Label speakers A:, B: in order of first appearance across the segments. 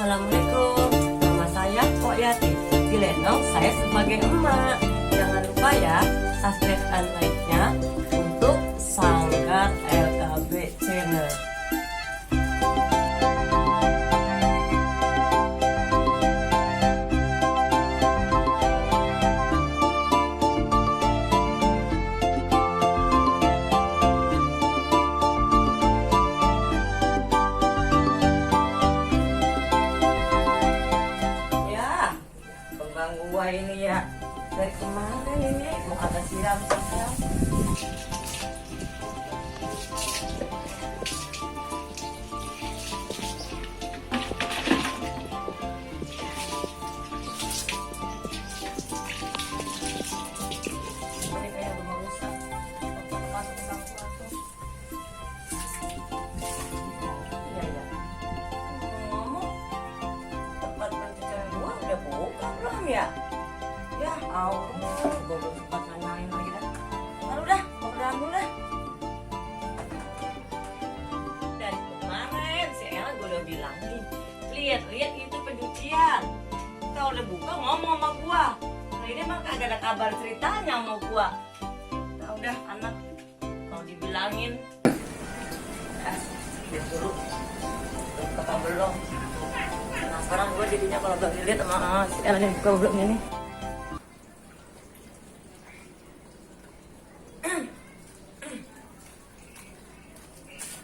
A: Assalamualaikum, nama saya Kok Yati. Di Lenong saya sebagai emak. Jangan lupa ya, subscribe dan like-nya untuk Sanggar LKB Channel. Gua ini ya dari kemarin ini mau kagak siram saja. Ini kayak belum rusak. Masuk ke bangku tuh. Iya ya. Ngomong tempat pencucian gua udah buka belum ya? Ya Allah, gue belum sempat nanyain lagi dah. Lalu dah, mau berang dulu dah. Dari kemarin si Ella gue udah bilangin, lihat itu pencucian. Kalau udah buka ngomong sama gua. Nah ini mah kagak ada kabar ceritanya sama gua. Nah udah anak, mau dibilangin. Lihat dulu, buka belum? Nah sekarang gue jadinya kalau gak dilihat sama si Ella yang buka belum ini.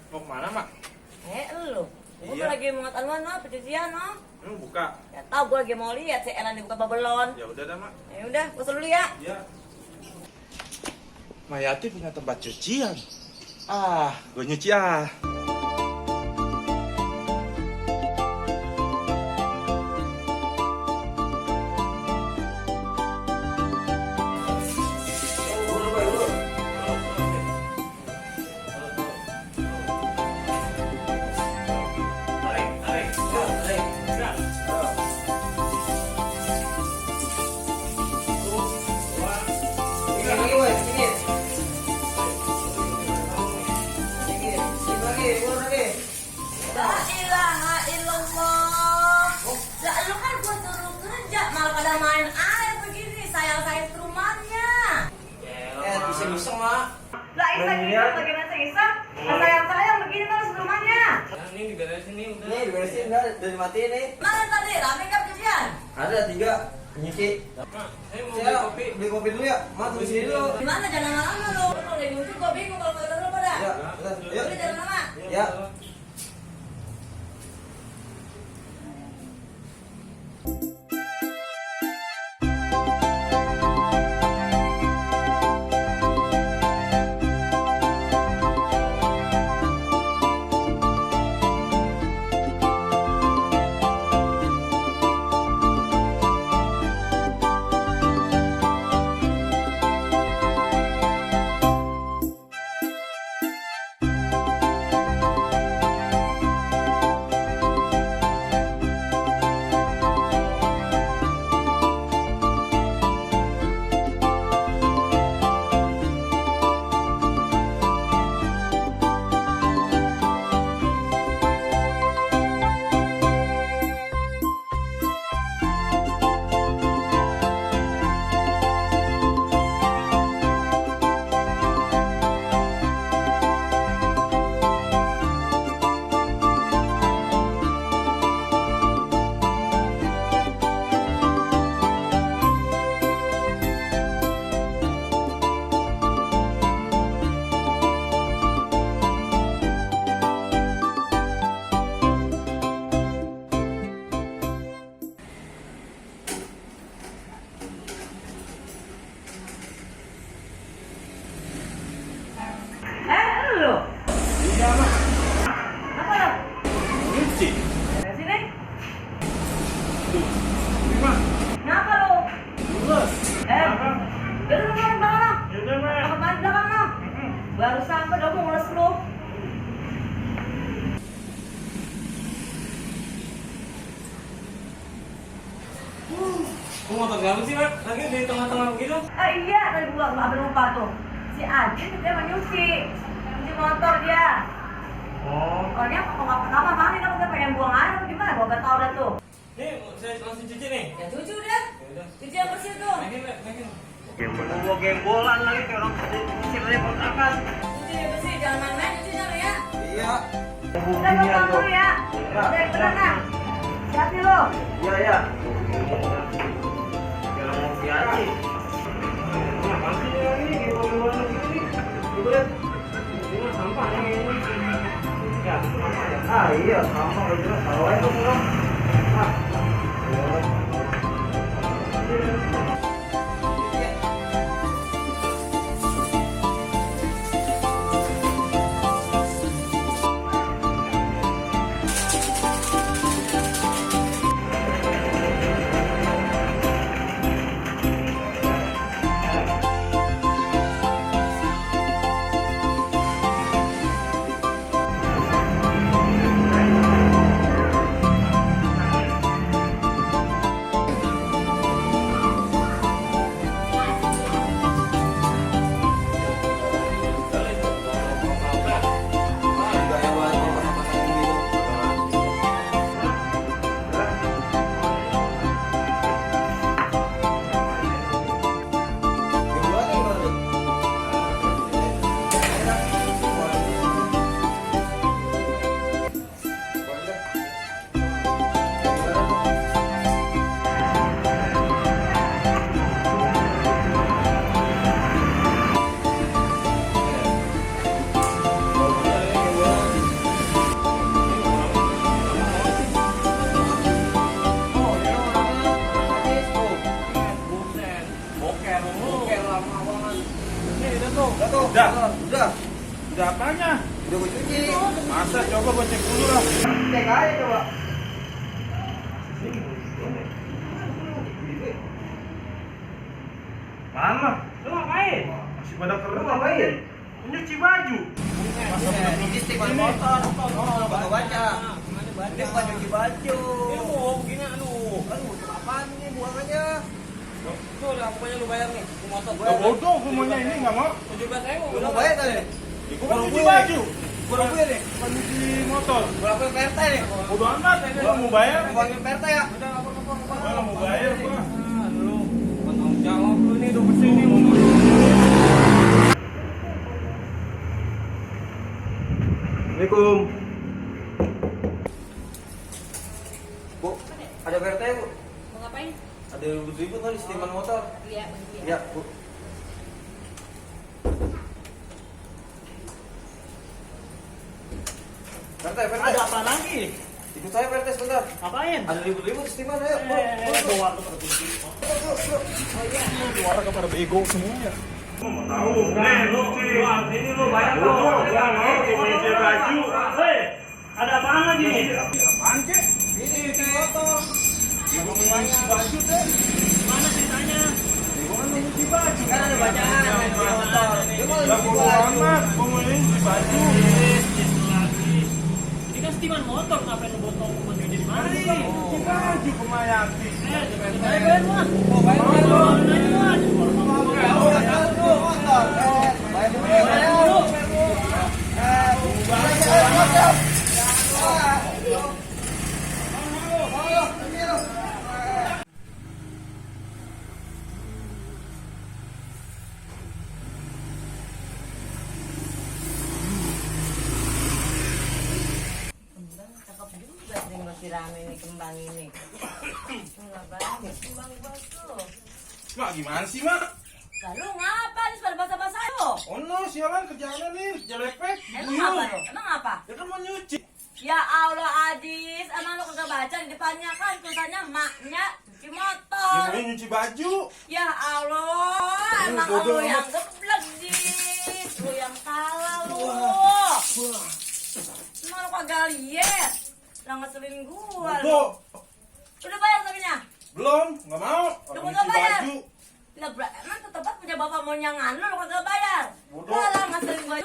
B: Mau kemana, Mak?
A: Lu, gue lagi mau ngatakan mana pencucian, no?
B: Buka.
A: Ya tau gue lagi mau lihat si Ella dibuka babelon.
B: Ya udah dah, Mak.
A: Ya udah, gue dulu ya.
B: Iya. Mayati punya tempat cucian. Gue nyuci
A: La ilaha illallah. Lah lu kan gue suruh kerja malah pada main air begini. Sayang rumahnya.
B: Bisa-bisa, Mak.
A: Lah iseng bagaimana iseng? Sayang begini malah rumahnya.
B: Ini diberesin nih udah.
C: Nih diberesin udah dimatiin nih.
A: Mana tadi rame kan pencucian?
C: Ada 3 nyuci.
B: Mak, saya mau
C: Saya
B: beli kopi.
C: beli kopi dulu ya. Mak tunggu sini dulu.
A: Di mana jangan lama-lama lu. Lu lagi nyuci gue bingung kalau kagak dulu pada.
C: Ya, udah, yuk.
A: Udah jangan lama.
C: Ya.
A: Lu.
B: Iya, Mak.
A: Apa lu?
B: Nyuci.
A: Dari sini.
B: Tuh. Ini, Mak.
A: Kenapa lu?
B: Lulus. Apa?
A: Udah lu belakang lah.
B: Ya udah, Mak.
A: Apa belakang lah? Baru sampai udah mau ngeles lu.
B: Kok motor kamu sih, Mak? Lagi di tengah-tengah begitu?
A: Iya, tadi gua abang lupa tuh. Si Ajin dia mau nyuci motor dia. Orangnya kok nggak pertama kali dah udah pengen buang air atau gimana? Gua nggak tahu dah tuh.
B: Nih, saya langsung cuci nih.
A: Ya cuci udah. Cuci yang bersih tuh.
B: Megan.
C: Gua genggolan lagi kayak orang musir aja kontrakan.
A: Cuci yang bersih, jangan main-main cucinya lo ya.
C: Iya.
A: Udah lo pulang dulu ya. Udah bener nah. Hati lo.
C: Iya, iya. Kalau mau hati.
B: Apa sih ini? Genggolan begini. Ibu lihat. Ini sampah yang ini. Ya, sampah ya.
C: Ah, iya, sama udah jelas tahu aja tuh, Bro. Ah.
D: Udah apanya?
C: Udah gua cuci.
D: Masa coba gua cek dulu lah.
C: Cek aja coba.
D: Mana?
B: Lu ngapain?
D: Masih pada
C: Lu
D: keren.
C: ngapain?
D: Nyuci baju.
C: Masa belum cuci stiker motor. Baca baca. Ini bukan cuci baju.
B: Gini aduh.
C: Aduh, apaan ini buang aja.
B: Tuh lah, pokoknya lu bayar nih. Gua motor
D: Gak bodoh gua maunya ini nggak mau.
B: 17.000.
C: Udah bayar tadi.
D: Gua kan nyuci baju.
C: Gua rupiah nih.
D: Bukan nyuci motor.
C: Berapa PRT nih?
D: Bodoh amat. Gua mau bayar.
C: Buangin PRT ya.
D: Gua mau bayar gua.
B: Lu tanggung jawab lu nih udah bersih nih motor.
C: Assalamualaikum. Bu, ada PRT Bu?
A: Mau ngapain?
C: Ada ribut-ribut kan di setiman motor.
A: Iya, begitu ya.
C: Iya, Bu. PRT, PRT.
B: Ada apa lagi?
C: Ikut saya PRT sebentar.
B: Ngapain?
C: Ada ribut-ribut di setiman, ayo.
B: Bawa ke provinsi.
D: Warga pada bego semuanya. Mau tahu?
B: Nih, lu ini lu bayar tuh.
D: Gua mau nyuci baju.
B: Hei, ada apaan lagi?
D: Apaan kek?
C: Ini di motor.
D: Gua mau nyuci baju deh.
B: Mana ceritanya?
D: Gua kan mau nyuci baju.
C: Kan ada bacaan main di motor. Dia mau
D: Lah
C: nyuci
D: bodoh
C: baju.
D: amat. Gua mau nyuci baju.
B: Ini kan setiman motor, ngapain lu botol mau nyuci di mana?
D: Mari nyuci baju ke Mayati.
B: Bayar mah.
C: Oh, bayar dulu.
B: Bayar dulu.
C: Ya, udah jalan dulu motor. Bayar dulu. Bayar dulu.
A: Cakep juga nih masih rame nih kembang ini. Enggak banyak kembang gua tuh.
D: Mak gimana sih mak?
A: Lalu ngapa nih pada basah-basah lo?
D: Oh no, sialan kerjaannya nih, jelepek.
A: Emang apa lo? Emang apa?
D: Ya kan mau nyuci.
A: Ya Allah Adis, emang lo kagak baca di depannya kan tulisannya maknya cuci
D: Ya
A: motor.
D: mau nyuci baju.
A: Ya Allah, emang
D: bodoh
A: lo yang
D: amat.
A: geblek Dis, lo yang salah lo. Emang lo kagak liat, lah ngeselin gua lo.
D: Bodoh.
A: Udah bayar taginya?
D: Belum, nggak mau.
A: Lu
D: Orang
A: kagak
D: nyuci
A: bayar?
D: baju.
A: Lah emang tuh tempat punya bapak mau nyangan lo kagak bayar.
D: Bodoh.
A: Lah ngeselin gua